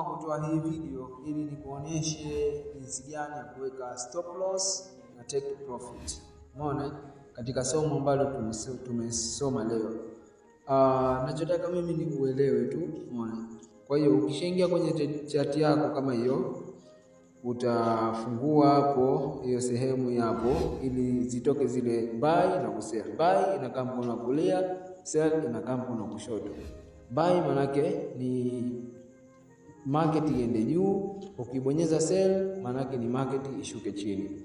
Nimeamua kutoa hii video ili nikuonyeshe jinsi gani ya kuweka stop loss na take profit. Umeona, katika somo ambalo tumesoma leo. Nachotaka mimi ni uelewe tu, umeona. Kwa hiyo ukishaingia kwenye chati yako kama hiyo, utafungua hapo hiyo sehemu hapo ili zitoke zile buy na kusell. Buy inakaa mkono wa kulia, sell inakaa mkono wa kushoto. Buy manake ni market iende juu, ukibonyeza sell manake ni market ishuke chini.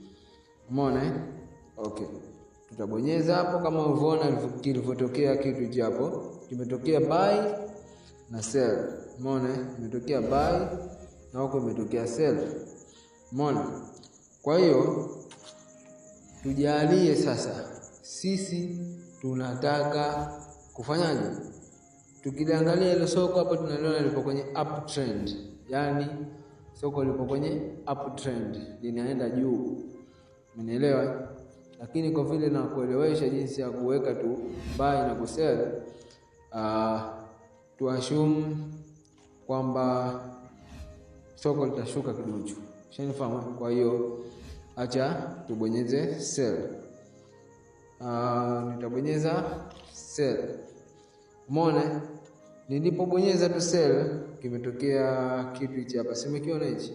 Umeona eh? Okay. Tutabonyeza hapo kama ulivyoona kilivyotokea kitu hichi hapo. Kimetokea buy na sell. Umeona eh? Imetokea buy na huko imetokea sell. Umeona? Kwa hiyo tujalie sasa sisi tunataka kufanyaje? Tukiliangalia ile soko hapo tunaliona lipo kwenye uptrend, yaani soko lipo kwenye uptrend, linaenda juu. Umenielewa? Lakini kwa vile na kuelewesha jinsi ya kuweka tu buy na kusell, tuassume kwamba soko litashuka kidogo. Shanifahamu? Kwa hiyo acha tubonyeze sell. Nitabonyeza sell. Umeona? Nilipobonyeza tu sell kimetokea kitu hichi hapa. Si umekiona hichi?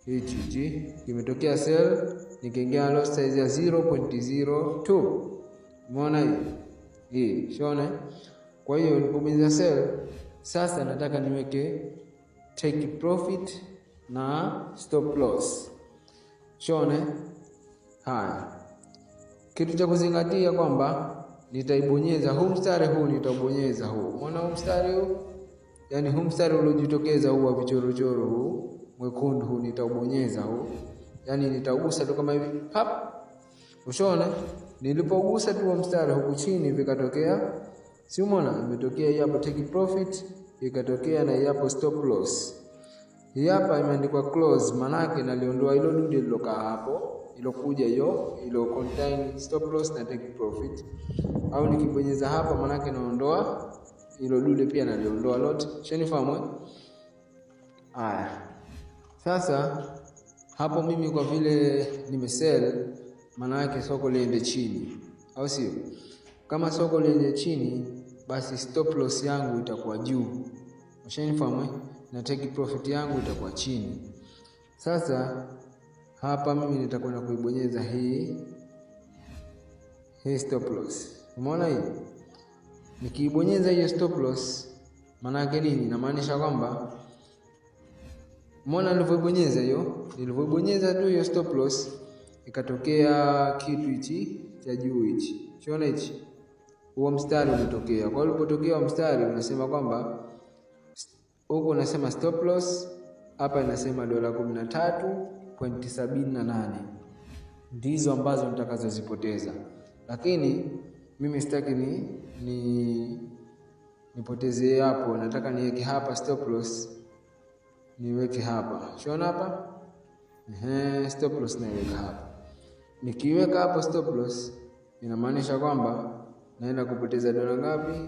Hichi hichi kimetokea sell, nikaingia lot size ya 0.02. Umeona hii? Hii, shona? Kwa hiyo nilipobonyeza sell, sasa nataka niweke take profit na stop loss. Shone? Haya. Kitu cha kuzingatia kwamba nitaibonyeza huu mstari huu, nitaubonyeza huu. Umeona huu mstari huu? Yaani huu mstari uliojitokeza huu wa vichorochoro huu mwekundu huu nitaubonyeza huu. Yaani nitaugusa tu kama hivi pap. Ushaona? Nilipogusa tu huo mstari huku chini vikatokea, si umeona? Imetokea hii hapo take profit, ikatokea na hii hapo stop loss. Hii hapa imeandikwa close, manake naliondoa hilo dude lilokaa hapo, ilokuja hiyo ilo contain stop loss na take profit. Au nikibonyeza hapa manake naondoa ilo dude pia naliondoa lote. Shanifahamu? Haya. Sasa hapo mimi kwa vile nimesell, maana yake soko liende chini, au sio? Kama soko liende chini, basi stop loss yangu itakuwa juu. Ushanifahamu? Na take profit yangu itakuwa chini. Sasa hapa mimi nitakwenda kuibonyeza hii stop loss. Umeona hii? Nikiibonyeza hiyo stop loss, maana yake nini? Inamaanisha kwamba, umeona nilivyoibonyeza hiyo, nilivyoibonyeza tu hiyo stop loss ikatokea kitu hichi cha juu hichi. Unaona hichi? Huo mstari umetokea. Kwa hiyo ulipotokea mstari unasema kwamba huko unasema stop loss, hapa inasema dola 13.78 ndizo ambazo nitakazozipoteza, lakini mimi sitaki ni nipotezee hapo, nataka niweke hapa stop loss, niweke hapa. Shona hapa? Ehe, stop loss naiweka hapa. Nikiweka hapo stop loss inamaanisha kwamba naenda kupoteza dola ngapi?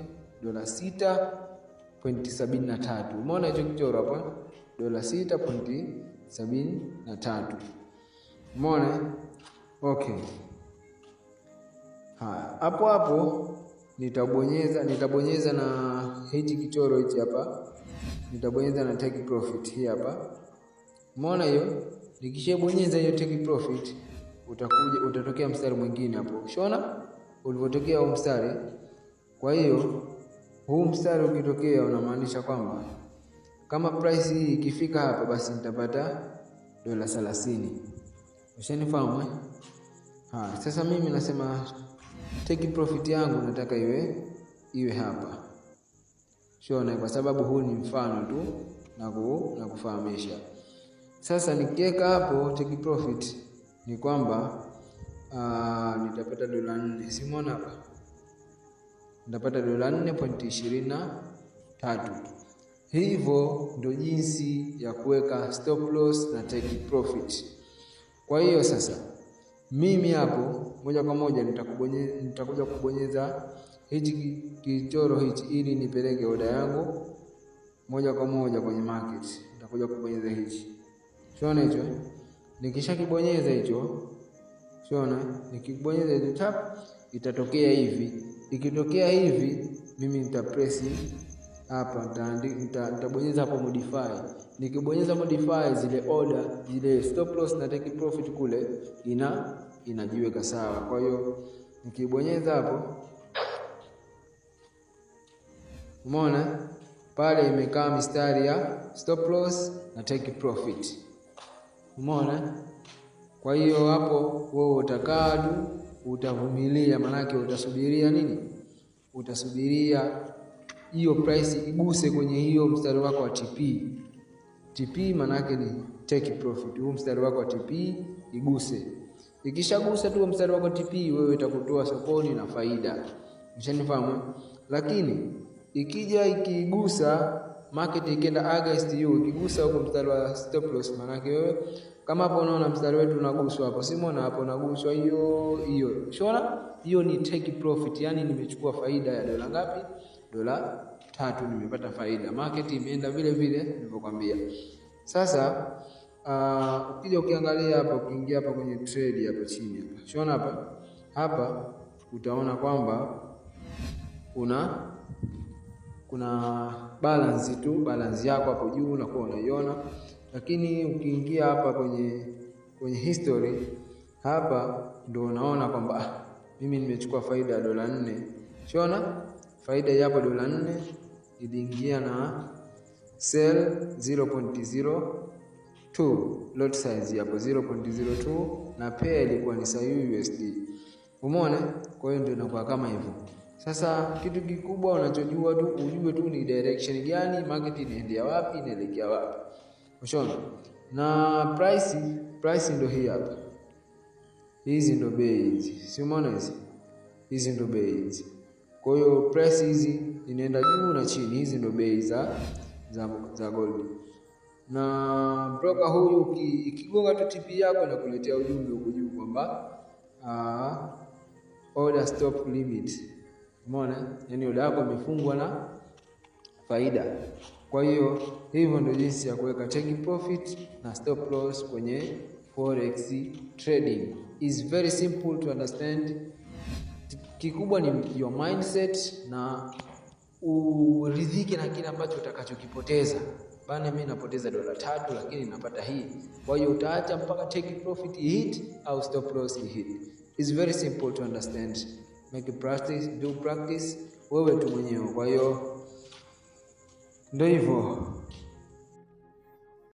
Dola 6.73. Umeona hicho kichoro hapo? Dola 6.73. Umeona? Okay. Haya, hapo hapo nitabonyeza na hichi kichoro hichi hapa. Nitabonyeza na take profit hii hapa. Umeona hiyo? Nikishabonyeza hiyo take profit utakuja utatokea mstari mwingine hapo. Ushaona ulivyotokea huu mstari? Kwa hiyo huu mstari ukitokea unamaanisha kwamba kama price hii ikifika hapa basi nitapata dola 30. Ushanifahamu eh? Ha, sasa mimi nasema take profit yangu nataka iwe hapa. Shona, kwa sababu huu ni mfano tu na kufahamisha. Sasa nikiweka hapo take profit ni kwamba nitapata dola 4. Si umeona hapa? Nitapata dola 4.23. Hivyo ndio jinsi ya kuweka stop loss na take profit. Kwa hiyo sasa mimi hapo moja kwa moja nitakuja kubonyeza hichi kichoro hichi ili nipeleke oda yangu. Moja kwa moja kwenye market nitakuja kubonyeza hichi. Unaona hicho? Nikishakibonyeza hicho, unaona, nikibonyeza hicho tap, itatokea hivi. Ikitokea hivi, mimi nita press hapa, nitabonyeza hapo modify. Nikibonyeza modify, zile order, zile stop loss na take profit kule inajiweka sawa. Kwa hiyo nikibonyeza hapo, umeona pale imekaa mistari ya stop loss na take profit. Umeona? Kwa hiyo hapo wewe utakaa tu, utavumilia, manake utasubiria nini? Utasubiria hiyo price iguse kwenye hiyo mstari wako wa TP. TP manake ni take profit. Huu mstari wako wa TP iguse. Ikishagusa tu mstari wako TP, wewe itakutoa sokoni na faida. Mshanifahamu? Lakini ikija ikigusa market ikienda against you, ikigusa huko mstari wa stop loss, manake wewe kama hapo unaona mstari wetu unaguswa hapo, si umeona hapo unaguswa hiyo hiyo. Unaona? Hiyo ni take profit, yani nimechukua faida ya dola ngapi? Dola 3 nimepata faida. Market imeenda vile vile nilivyokuambia. Sasa ukija ukiangalia hapa, ukiingia hapa kwenye trade hapo chini hapa, unaona hapa, hapa utaona kwamba kuna balance tu, balance yako hapo juu unakuwa unaiona, lakini ukiingia hapa kwenye history hapa ndio unaona kwamba mimi nimechukua faida ya dola 4. Unaona faida hapo dola 4 iliingia na sell 0.02, lot size hapo 0.02 na pair ilikuwa ni XAU USD. Umeona? Kwa hiyo ndio inakuwa kama hivyo. Sasa kitu kikubwa unachojua tu, ujue tu ni direction gani market inaendea wapi, inaelekea wapi. Ushaona? Na price ndio hii hapa. Hizi ndio bei hizi. Si umeona hizi? Hizi ndio bei hizi. Kwa hiyo price hizi inaenda juu na chini, hizi ndio bei za gold. Na broker huyu ikigonga tu TP yako na kuletea ujumbe huko juu kwamba order stop limit. Umeona? Yaani order yako imefungwa na faida. Kwa hiyo hivyo ndio jinsi ya kuweka take profit na stop loss kwenye forex trading. Is very simple to understand. Kikubwa ni your mindset na uridhike na kile ambacho utakachokipoteza. Bana, mimi napoteza dola 3 lakini napata hii. Kwa hiyo utaacha mpaka take profit hit au stop loss hit. It's very simple to understand. Make practice, do practice wewe tu mwenyewe. Kwa hiyo ndio hivyo.